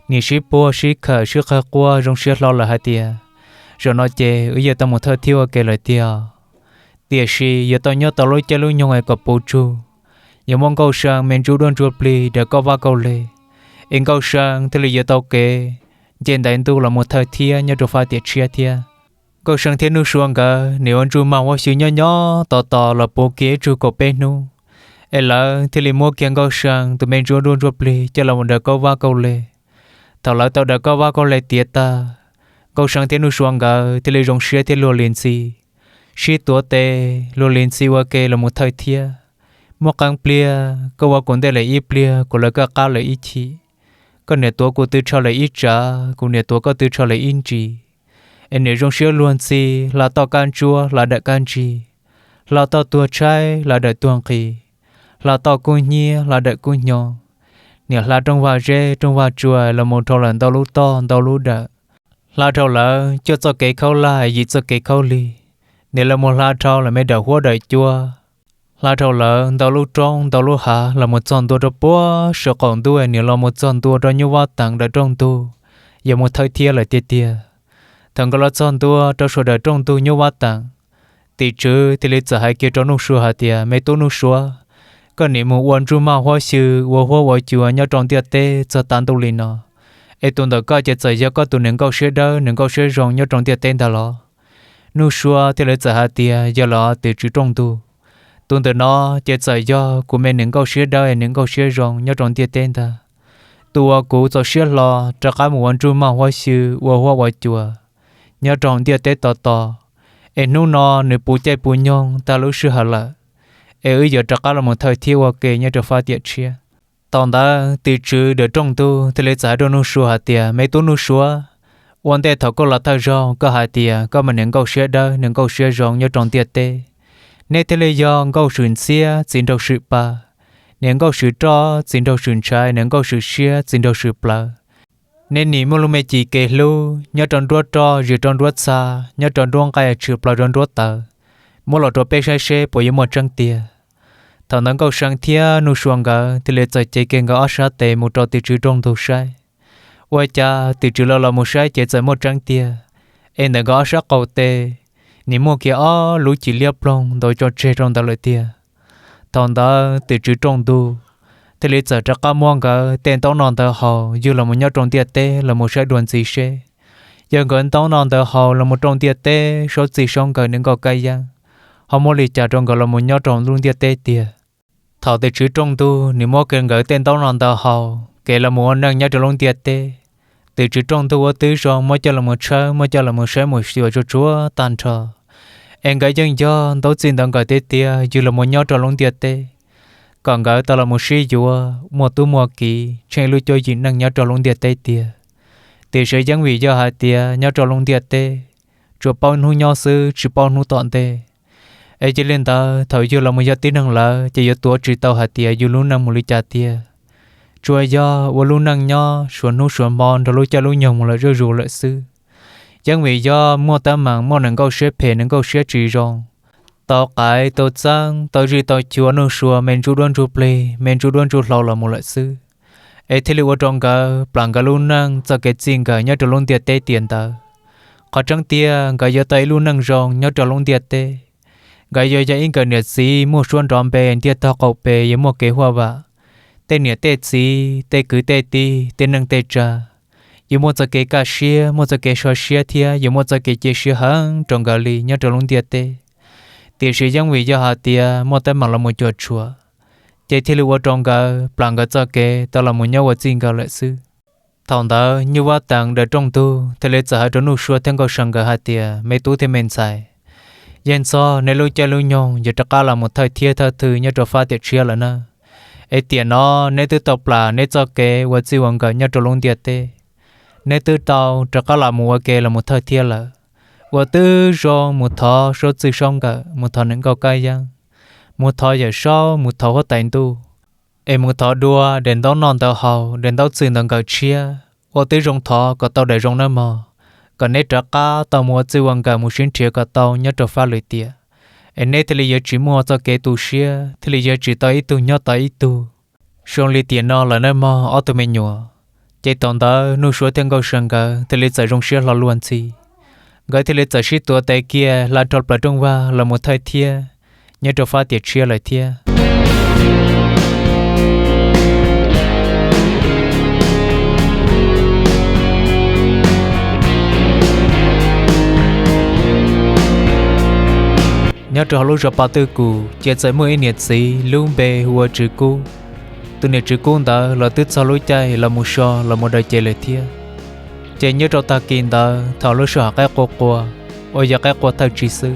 nim sib puag sib khawm sib qawg quaj zoo siab hlo lawm hais tias, zaum no ces wb yuav tau mus thawj thiab ua ke lawm tiag. Tiam sis yuav tau nyob tau lub caij lub nyoog es kom puv tsug, yuav muab Nkauj See me ntsuj duab ntsuj plig daws kauj vab kauj le, es Nkauj See thiaj li yuav tau kev nce ntaiv ntuj los mus thawj thiab nyob rau fab tiam tshiab thiab. Nkauj See thiab Nuj Sua nkawd nim ua ntsuj mag huab xyw nyob nyob tos tos los puv kiag ib tsug kaum peb hnub, es lawv thiaj li muab kiag Nkauj See tus me ntsuj duab ntsuj plig coj los mus daws kauj vab kauj le. Thaum lawv tau daws kauj vab kauj le tiav tag, Nkauj See thiab Nuj Sua nkawd thiaj li zoo siab thiab luag li ntxhi, sib tuav tes luag li ntxhi ua ke los mus thawj thiab. Muaj qee pliag koj ua kuv ntej lawm ib pliag, kuv lawv koj qab lawm ib chim. Koj niam tuav kuv tw tsho lawm ib tsav, kuv niam tuav koj tw tsho lawm ib ntsis. Es nim zoo siab luag ntxhi, hla toj kab ntsuab hla dawm kab ntsig, hla toj tuag tshaib hla dawm tuag nqhis, hla toj kub hnyiab hla dawm kub hnyo, nim hla rooj vag zeb rooj vag tsua los mus dhau lawm ntau lub toj ntau lub dawm. Hla dhau lawm cuaj txoj kev khaub lig yim txoj kev khaub lig, nim los mus hla dhau lawm me dawm huab dawm cua, hla dhau lawm ntau lub roob ntau lub hav los mus txog ntua rau puag saum qaum ntuj, nim los mus txog ntua rau Nyuj Vaj Teem daws rooj ntug, yuav mus thawj thiab lawm tiag tiag. Thaum nkawd los txog ntua rau saum daws rooj ntug Nyuj Vaj Teem, tim tswv thiaj li txawm hais kiag rau Nuj Sua hais tias, me tub Nuj Sua, koj nim mus ua ntsuj mag huab xyw ua huab ua cua nyob rau ntiaj teb txog tav ntuj li no, es tus ntawm koj ces txawm yog koj tus niam nkauj siab dawb niam nkauj siab zoo nyob rau ntiaj teb ntag los? Nuj Sua thiaj li txawm hais tias, yog los tim tswv rooj ntug, tus ntawm no ces txawm yog kuv me niam nkauj siab dawb niam nkauj siab zoo nyob rau ntiaj teb ntag. Tus uas kuv txaus siab hlo rov qab mus ua ntsuj mag huab xyw ua huab ua cua nyob rau ntiaj teb tos tos, es hnub no nws puv caij puv nyoog tag lub sij hawm lawm, es wb yuav rov qab los mus thawj thiab ua ke nyob rau fab tiam tshiab. Thaum ntawd tim tswv daws rooj ntug thiaj li txawm hais rau Nuj Sua hais tias, me tub Nuj Sua, ua ntej thaum koj los thawj zaug koj hais tias koj mas niam nkauj siab dawb niam nkauj siab zoo nyob rau ntiaj teb, neb thiaj li yog nkauj swm ntxhiab txiv nraug swm pa, niam nkauj swm roj txiv nraug swm ntshai niam nkauj swm siab txiv nraug swm plawv. Neb nim muaj lub me cim kev hlub nyob rau nruab roj zis rau nruab txha, nyob rau nruab nqaij tshwm plaws rau nruab tawv, muab los rau peb saib seb puas yuav muaj tseeb tiag. Thaum ntawd Nkauj See thiab Nuj Sua nkawd thiaj li txawm cev kiag nkawd ob sab tes mus rau tim tswv rooj ntug saib, ua cas tim tswv los los mus saib ces txawm muaj tseeb tiag, es ntawm nkawd ob sab qaum tes nim muaj kiag ob lub cim liab ploog ntau co tseg rau ntawd lawm tiag. Thaum ntawd tim tswv rooj ntug thiaj li txawm rov qab muab nkawd tej ntaub no ntawv haus yug los mus nyob rau ntiaj teb los mus saib dua ntxiv seb yog nkawd ntaub no ntawv haus los mus rau ntiaj teb saub txij saub nkawm niam nkauj kab yeeb ho muaj li cas rau nkawd los mus nyob rau lub ntiaj teb tiag. Thaum tim tswv rooj ntug nws muab kiag nkawd tej ntaub no ntawv haus kev los mus ua neej nyob rau lub ntiaj teb, tim tswv rooj ntug ua twb zoo muab coj los mus tshawb muab coj los mus saib mus xyuas tsuag tsuag tag nrho, es nkawd yeej yog ntaub txij ntawv nkawm tiag tiag yug los mus nyob rau lub ntiaj teb, kom nkawd tau los mus sib yuav muaj tub muaj kiv tsheej lub cuab yim neej nyob rau lub ntiaj teb tiag. Tiam sis yeej vim yog hais tias nyob rau lub ntiaj teb tsuas paub hnub nyob xwb tsis paub hnub tom ntej, es cia li ntawd thaum yug los mus yog tib neeg lawm ces yuav tuav tsis tau hais tias yug lub neej mus li cas tiag. Tsuas yog ua lub neej nyob suav hnub suav hmo nrog lub caij lub nyoog mus lawm zuj zus lawm xwb. Yeej vim yog muaj teeb meem muaj niam nkauj siab phem niam nkauj siab tsis zoo, tau qaiv tau txeeb tau zij tau cuav Nuj Sua me ntsuj duab ntsuj plig me ntsuj duab ntsuj hlauv los mus lawm xwb, es thiaj li ua rau nkawd plam nkawd lub neej txoj kev txij nkawm nyob rau lub ntiaj teb tiam ntawd. Qhov tseeb tiag nkawd yuav tau ib lub neej zoo nyob rau lub ntiaj teb. Nkawd yuav yog ib nkawm niam txiv muaj suab nrov npe ntiaj tog qaum pes yuav muaj kev huaj vam. Tej niam tej txiv tej kwv tej tij tej neej tej tsa yuav muaj txoj kev kaj siab muaj txoj kev so siab thiab yuav muaj txoj kev cia siab heev rau nkawd li nyob rau lub ntiaj teb. Tiam sis yeej vim yog hais tias muaj teeb meem los mus cuam tshuam, ces thiaj li ua rau nkawd plam nkawd txoj kev tau los mus nyob ua txij nkawm lawm xwb. Thaum ntawd Nyuj Vaj Teem daws rooj ntug thiaj li txawm hais rau Nuj Sua thiab Nkauj See nkawd hais tias, me tub thiab me ntxhais, yeej txog nej lub caij lub nyoog yuav rov qab los mus thawj thiab thawj thw nyob rau fab tiam tshiab lawm na. Es tiam no neb twb tau plam neb txoj kev ua txij ua nkawm nyob rau lub ntiaj teb, neb twb tau rov qab los mus ua ke los mus thawj thiab lawm. Ua twb zoo mus thov suab txij suab nkawm, mus thov Niam Nkauj Kab Yeeb, mus thov Yawm Saub, mus thov Huab Tais Ntuj, es mus thov dua daim ntaub noj ntawv haus, daim ntaub txwj ntawv nkawm tshiab. Ua twb zoo thov kom tau daim zoo nawb mog, kom neb rov qab tau mus ua txij ua nkawm mus sib nrhiav kom tau nyob rau fab lwm tiam, es neb thiaj li yuav tsis muaj txoj kev tu siab, thiaj li yuav tsis tau ib tug nyob tau ib tug. Zoo li tiam no lawm nawb mog ob tug me nyuam. Ces thaum ntawd Nuj Suav thiab Nkauj Sa nkawd thiaj li txawm zoo siab hlo luag ntxhi. Nkawd thiaj li txawm sib tuav tes kiag hla rau plaws rooj vag los mus thawj thiab nyob rau fab tiam tshiab lawm thiab. Nyob rau hauv lub zos Pov Twj Kum ces txawm muaj ib niam txiv lub npe hu ua Tswv Kub. Tus niam Tswv Kub ntawd los twb txog lub caij los mus so los mus daws cev lawm thiab. Ces nyob rau tag kis ntawd thaum lub sij hawm qaib qua qua, uas yog qaib qua thawj tsig xwb,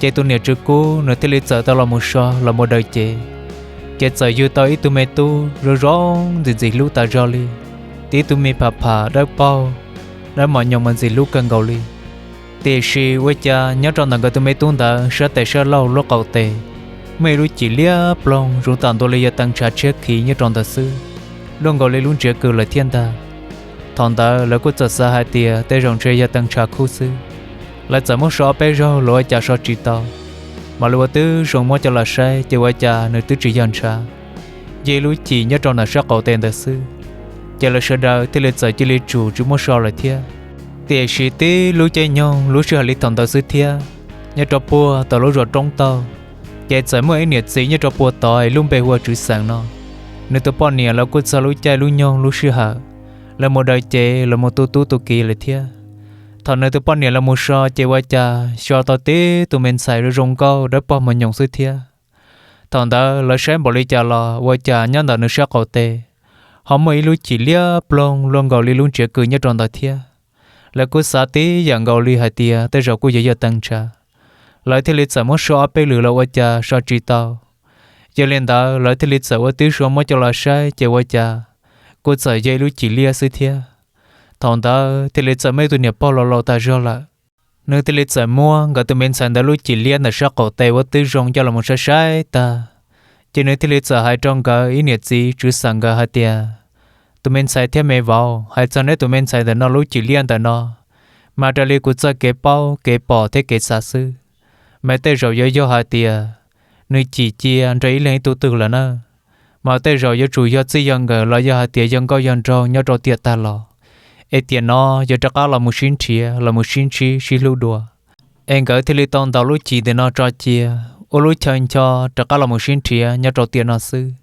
ces tus niam Tswv Kub nws thiaj li txawm tau los mus so los mus daws cev. Ces txawm yug tau ib tug me tub zoo zoo ntxim ntxim hlub tas zog li, tib tug me pham pham dawb paug, dawb mos nyoos mas ntxim hlub kawg nkaus li. Tiam sis ua cas nyob rau ntawm nkawd tus me tub ntawd sab tes sab laug lub qaum tes, muaj ib lub cim liab ploog zoo tam ntua li yog tee ntshav tshiab khiv nyob rau ntawd xwb, luaj nkaus li lub ntsiav kws lawm thiab ntag. Thaum ntawd lawv kuj txawm xav hais tias tej zaum ntshe yog tee ntshav khub xwb. Lawv txawm muab so ob peb zaug los ua cas so tsis tau, mam li ua twb zoo muab coj los saib ces ua cas nws twb tsis yog ntshav, yog ib lub cim nyob rau ntawm sab qaum tes ntawd xwb. Ces lawv sawv daws thiaj li txawm cia li tsum tsis muab so lawm thiab. Tiam sis tib lub caij nyoog lub sij hawm li thaum ntawd xwb thiab, nyob rau puag tom lub zos Roob Tauj, ces txawm muaj ib niam txiv nyob rau puag tod es lub npe hu ua Tswv Xeem no. Nws tus poj niam los kuj txog lub caij lub nyoog lub sij hawm, lawv mus daws cev los mus tu tub tu kiv lawm thiab. Thaum nws tus poj niam los mus so ces ua cas so tau tib tug me ntxhais zoo zoo nkauj dawb paug mos nyoos xwb thiab. Thaum ntawd lawv saib npaum li cas los ua cas nyob ntawm nws sab qaum tes ho muaj ib lub cim liab ploog luaj nkaus li lub ntsiav kws nyob rau ntawd thiab. Lawv kuj xav tib yam nkaus li hais tias tej zaum kuj yuav yog tee ntshav, lawv thiaj li txawm muab so ob peb lwm los ua cas so tsis tau. Yog li ntawd lawv thiaj li txawm ua tib zoo muab coj los saib ces ua cas kuj txawm yog ib lub cim liab xwb thiab. Thaum ntawd thiaj li txawm muaj ib tug niam pog laus laus tas zog lawm, nws thiaj li txawm muab nkawd tus me ntxhais ntawd lub cim liab ntawm sab qaum tes ua twb zoo coj los mus saib saib tag, ces nws thiaj li txawm hais rau nkawd ib niam txiv Tswv Xeem nkawd hais tias, tus me ntxhais thiab me vauv, hais txog neb tus me ntxhais ntawm no lub cim liab ntawm no, mas raws li kuv txoj kev paub kev pom thiab kev xav xwb, mas tej zaum yuav yog hais tias nws cim cia nrog ib leeg ib tug twg lawm na. Mas tej zaum yuav tsum yog txij yog nkawm los yog hais tias yog nkauj yog nraug nyob rau tiam tag los, es tiam no yuav rov qab los mus sib nrhiav los mus sib ntsib sib hlub dua. Es nkawd thiaj li tau ntaus lub cim ntawm no tso cia, ua lub chaw ncho rov qab los mus sib nrhiav nyob rau tiam no xwb.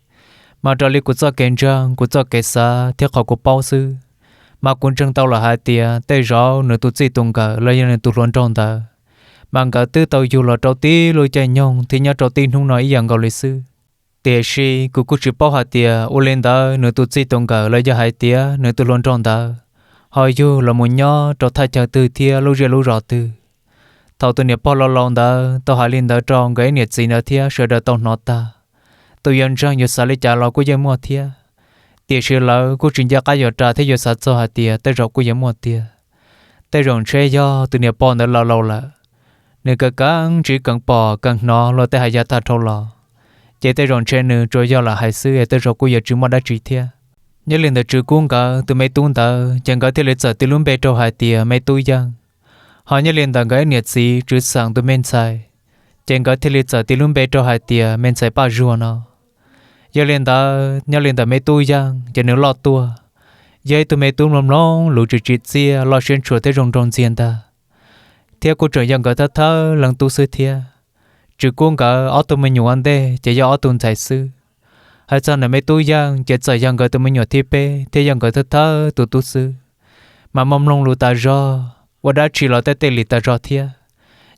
Mas raws li kuv txoj kev ntseeg, kuv txoj kev xav thiab qhov kuv paub xwb, mas kuv ntseeg tau lawm hais tias tej zaum nws tus txij tus nkawm los yog nws tus hluas nraug ntawd, mas nkawd twb tau yug los rau tib lub caij nyoog thiab nyob rau tib hnub no ib yam nkaus li xwb. Tiam sis kuv kuj tsis paub hais tias ua li ntawd nws tus txij tus nkawm los yog hais tias nws tus hluas nraug ntawd ho yug los mus nyob rau thaj chaw twg thiab lub zej lub zos twg. Thaum tus niam pog laus laus ntawd tau hais li ntawd rau nkawd ib niam txiv ntawd thiab sawv daws tau hnov tag, tus yuav ntseeg yuav xav li cas los kuj yeej muaj thiab. Tiam sis lawv kuj tsis nco qab yuav ras thiab yuav xav txog hais tias tej zaum kuj yuav muaj tiag. Tej zaum ntshe yog tus niam pog ntawd laus laus lawm, nws kawv keev ntsis keev pom keev hnov luag tej hais yav tag dhau los, ces tej zaum ntshe nws tsuas yog lam hais xwb es tej zaum kuj yuav tsis muaj dab tsi thiab. Nyob li ntawm Tswv Kub nkawd tus me tub ntawd ces nkawd thiaj li txawm tis lub npe rau hais tias Me Tub Yeej. Ho nyob li ntawm nkawd ib niam txiv Tswv Xeem tus me ntxhais, ces nkawd thiaj li txawm tis lub npe rau hais tias Me Ntxhais Paj Zuag no. Yog li ntawd nyob li ntawm Me Tub Yeej ces nws loj tuaj, yog ib tug me tub mloog mloog lus tsis tsim txiaj, loj siab ntshua thiab zoo nraug ntxiag ntag, thiab kuj tseem yog nkawd thawj thawj leej tub xwb thiab. Tswv Kub nkawd ob tug me nyuam ua ntej ces yog ob tug ntxhais xwb. Hais txog ntawm Me Tub Yeej ces txawm yog nkawd tus me nyuam thib peb thiab yog nkawd thawj thawj tus tub xwb, mas mloog mloog lus tas zog, ua dab tsi los tej tej li tas zog thiab,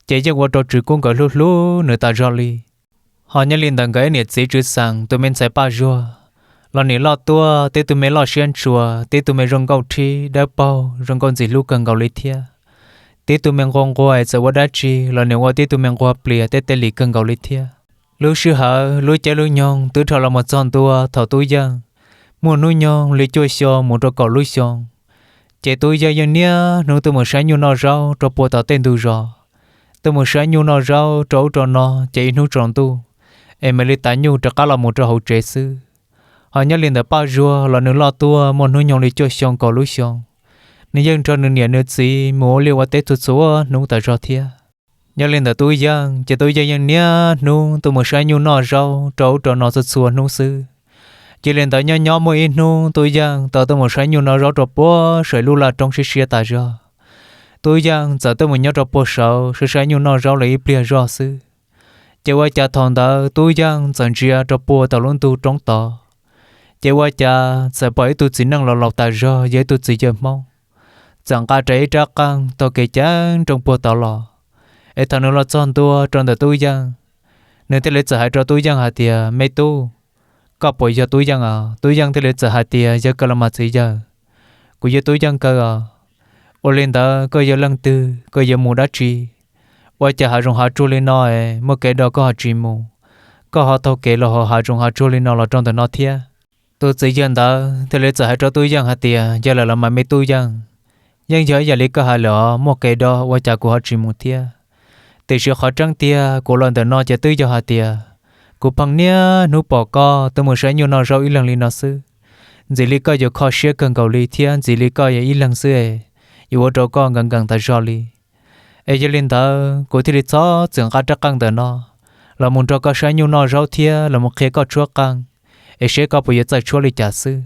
ces yeej ua rau Tswv Kub nkawd hlub hlub nws tas zog li. Ho nyob li ntawm nkawd ib niam txiv Tswv Xeem tus me ntxhais Paj Zuag los nim loj tuaj, tib tug me loj siab ntshua, tib tug me zoo nkauj rhib dawb paug zoo nkauj ntxim hlub kawg nkaus li thiab. Tib tug me nquag nquag es txawm ua dab tsi los nim ua tib tug me nquag plias tej tej li kawg nkaus li thiab. Lub sij hawm lub caij lub nyoog twb dhau los mus txog ntua thaum Tub Yeej muaj hnub nyoog li cuaj xyoo mus rau kaum lub xyoo, ces Tub Yeej yeej niaj hnub tuaj mus saib nyuj noj zaub rau puag tom tej ntug zos, tuaj mus saib nyuj noj zaub rau ub rau no ces ib hnub tsaus ntuj es mam li tav nyuj rov qab los mus rau hauv tsev xwb. Ho nyob li ntawm Paj Zuag los nws loj tuaj muaj hnub nyoog li cuaj xyoo kaum lub xyoo, nws yeej nrog nws niam nws txiv mus ua liaj ua teb txhua txhua hnub tas zog thiab. Nyob li ntawm Tub Yeej ces Tub Yeej yeej niaj hnub tuaj mus saib nyuj noj zaub rau ub rau no txhua txhua hnub xwb. Cia li ntawd nyob nyob muaj ib hnub Tub Yeej tau tuaj mus saib nyuj noj zaub rau puag saum lub laj roob siab siab tas zog. Tub Yeej txawm tuaj mus nyob rau puag saud saib saib nyuj noj zaub li ib pliag zoj xwb, ces ua cas thaum ntawd Tub Yeej txawm ntsia rau puag tom lub ntug roob tod, ces ua cas txawm pom ib tug txiv neej laus laus tas zog yog ib tug txiv yawg Hmoob, txawm nqa rawv ib rab qeej taug kev ceev nrooj puag tod los. Es thaum nws los txog ntua rau ntawm Tub Yeej, nws thiaj li txawm hais rau Tub Yeej hais tias, Me tub, koj puas yog Tub Yeej os? Tub Yeej thiaj li txawm hais tias, Yog kawg los mas txiv yawg, kuv yog Tub Yeej kawg os. Ua li ntawd koj yog leej twg, koj yuav mus dab tsi? Ua cas hav zoov hav tsuag li no es muaj kev do koj ho tsis mus, koj ho taug kev los hauv hav zoov hav tsuag li no los rau ntawm no thiab? Tus txiv yawg ntawd thiaj li txawm hais rau Tub Yeej hais tias, Yog lawm los mas me Tub Yeej, yeej yog ib yam li koj hais lawm os, muaj kev do ua cas kuv ho tsis mus thiab. Tiam sis qhov tseeb tiag kuv los ntawm no ces twb yog hais tias kuv pheej niaj hnub pom koj tuaj mus saib nyuj noj zaub ib leeg li no xwb. Ntxim li koj yuav kho siab kawg nkaus li thiab ntxim li koj yog ib leeg xwb es yuav ua rau koj nkees nkees tas zog li. Es yog li ntawd kuv thiaj li txhob txwm nqa rab qeej ntawm no los mus nrog koj saib nyuj noj zaub thiab los mus qhia koj tshuab qeej, es seb koj puas yuav txawj tshuab li cas xwb.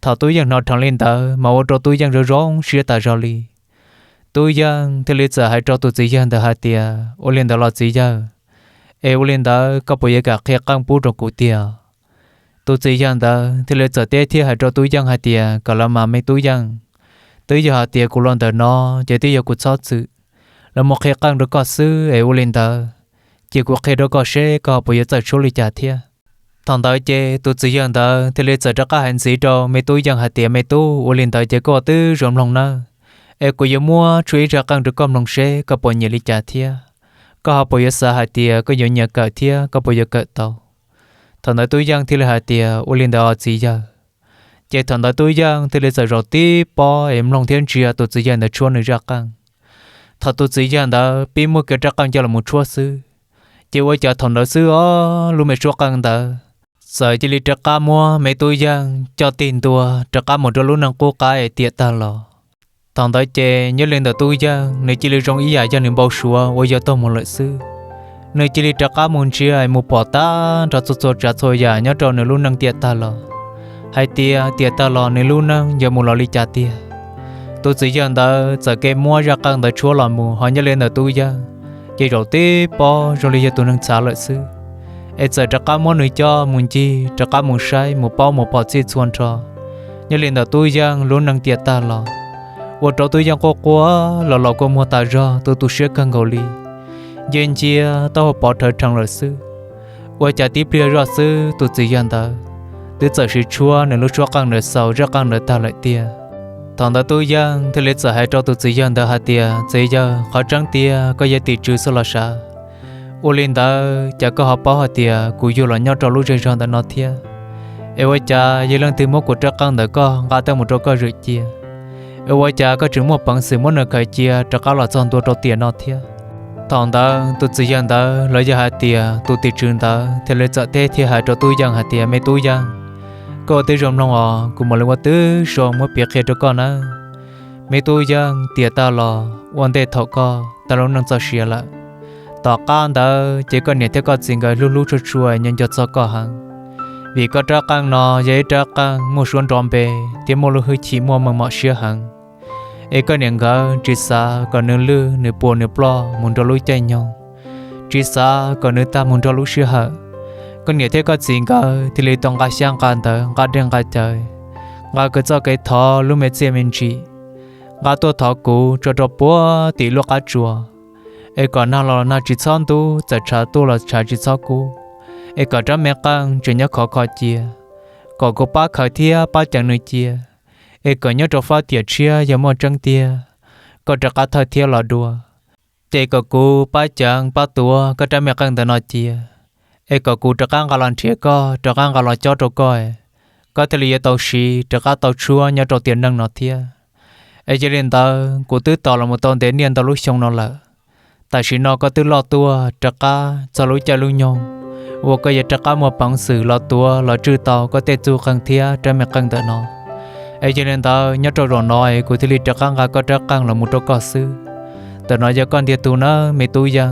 Thaum Tub Yeej hnov dheev li ntawd mas ua rau Tub Yeej zoo zoo siab tas zog li. Tub Yeej thiaj li txawm hais rau tus txiv yawg ntawd hais tias, Ua li ntawd los txiv yawg, es ua li ntawd koj puas yuav kam qhia qeej pub rau kuv tiag? Tus txiv yawg ntawd thiaj li txawm teb thiab hais rau Tub Yeej hais tias, Kawg los mas me Tub Yeej, twb yog hais tias kuv los ntawm no ces twb yog kuv txhob txwm los mus qhia qeej rau koj xwb, es ua li ntawd cia kuv qhia rau koj seb koj ho puas yuav txawj tshuab li cas thiab. Thaum ntawd ces tus txiv yawg ntawd thiaj li txawm rov qab hais ntxiv rau me Tub Yeej hais tias, Me tub, ua li ntawd ces koj twb zoo mloog nawb, es kuv yuav muab tshuab ib zaj qeej rau koj mloog seb koj puas nyiam li cas thiab koj ho puas yuav xav hais tias koj yuav nyiam kawm thiab koj puas yuav kawm tau. Thaum ntawd Tub Yeej thiaj li hais tias, Ua li ntawd os txiv yawg. Ces thaum ntawd Tub Yeej thiaj li txawm zaum tib pob es mloog thiab ntsia tus txiv yawg ntawd tshuab nws zaj qeej. Thaum tus txiv yawg ntawd pib muab kiag rab qeej coj los mus tshuab xwb, ces ua cas thaum ntawd xwb os, lub me suab qeej ntawd txawm cia li rov qab muab me Tub Yeej coj tig ntua rov qab mus rau lub neej qub qab es tiam tag los. Thaum ntawd ces nyob li ntawm Tub Yeej nws cia li zoo ib yam yog nws npau suav uas yog taug mus lawm xwb. Nws cia li rov qab mus ntsia es mus pom tag nrho txhua txhua tsav txhua yam nyob rau nws lub neej tiam tag los, hais tias tiam tag los nws lub neej yuav mus los li cas tiag. Tus txiv yawg ntawd txawm cia li muab zaj qeej ntawd tshuab los mus, ho nyob li ntawm Tub Yeej ces zaum tib pob zoo li yog tus neeg txhav lawm xwb, es txawm rov qab muab nws coj mus ncig rov qab mus saib mus paub mus pom txhij txhua nrho. Nyob li ntawm Tub Yeej lub neej tiam tag los, ua rau Tub Yeej quaj quaj los los kua muag tas zog, tu tu siab kawg nkaus li, nce ncia taub hau pov rhawv rhees lawm xwb. Ua cas tib pliag zoj xwb tus txiv yawg ntawd twb txawm siv tshuab nws lub suab qeej ntawd xaus zaj qeej ntawd tag lawm tiag. Thaum ntawd Tub Yeej thiaj li txawm hais rau tus txiv yawg ntawd hais tias, Txiv yawg, qhov tseeb tiag koj yog tim tswv xwb los sav? Ua li ntawd cas koj ho paub hais tias kuv yug los nyob rau lub zej zog ntawm no thiab? Es ua cas yog leej twg muab kuv rab qeej ntawm koj nqa tuaj mus rau koj zwm cia? Es ua cas koj tseem muaj peev xwm muab nws khaws cia rov qab los txog ntua rau tiam no thiab? Thaum ntawd tus txiv yawg ntawd los yog hais tias tus tim tswv ntawd thiaj li txawm teb thiab hais rau Tub Yeej hais tias, Me Tub Yeej, koj ua tib zoo mloog os, kuv mam li ua tib zoo muab piav qhia rau koj nawb. Me Tub Yeej, tiam tag los ua ntej thaum koj tag lub neej txoj sia lawm, tom qab ntawd ces koj niam thiab koj txiv nkawd hlub hlub tshua tshua nco nco txog koj heev, vim koj rab qeej no yog ib rab qeej muaj suab nrov npe thiab muaj lub hwj chim muaj meej mom siab heev. Es koj niam nkawd tsis xav kom nws lwj nws puas nws ploj mus nrog lub caij nyoog, tsis xav kom nws tag mus nrog lub sij hawm. Koj niam thiab koj txiv nkawd thiaj li tau nqa xyab nqa ntawv nqa dej nqa cawv, nqa kawg txoj kev thov lub me txiaj me ntsim, nqa tuaj thov kuv tso rau puag tim lub qab tsuas, es kom nag los nag tsis txhob ntub, txawm tshav tuaj los tshav tsis txhob kub, es kom rab me qeej tseem nyob khov kho cia, kom kuv pab khaws thiab pab ceev nws cia, es kom nyob rau fab tiam tshiab yog muaj tseeb tiag koj rov qab thawj thiab los dua, ces kom kuv pab ceev pab tuav koj rab me qeej ntawm no cia, es kom kuv rov qab nqa los nrhiav koj, rov qab nqa los cob rau koj, koj thiaj li yuav tau siv rov qab tau tshuab nyob rau tiam neej no thiab. Es yog li ntawd kuv twb tos los mus tau ntev niaj ntau lub xyoo no lawm. Tam sim no koj twb loj tuaj rov qab txog lub caij lub nyoog uas koj yuav rov qab muaj peev xwm los tuav los tswj tau koj tej txuj qeej thiab rab me qeej ntawm no. Es yog li ntawd nyob rau zaum no es kuv thiaj li rov qab nqa koj rab qeej los mus rau koj xwb. Ntawm no yog koj ntiag tug nawb me tub yeej,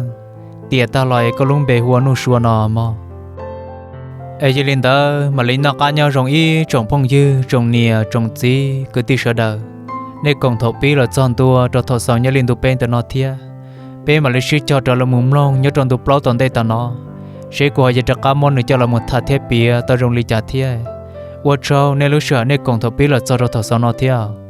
tiam tag los es koj lub npe hu ua Nuj Sua no mog. Es yog li ntawd mam li noj qab nyob zoo ib tsoom phooj ywg, tsoom niam tsoom txiv kwv tij sawv daws. Nej koom thaum pib los txog ntua rau thaum xaus nyob li ntu peb ntawm no thiab. Peb mam li sib cog rov los mus mloog nyob rau ntu plaub tom ntej tom no, seb kuv ho yuav rov qab muab nws coj los mus tham thiab piav tau zoo li cas thiab. Ua tsaug nej lub sij hawm nej koom thaum pib los txog rau thaum xaus no thiab.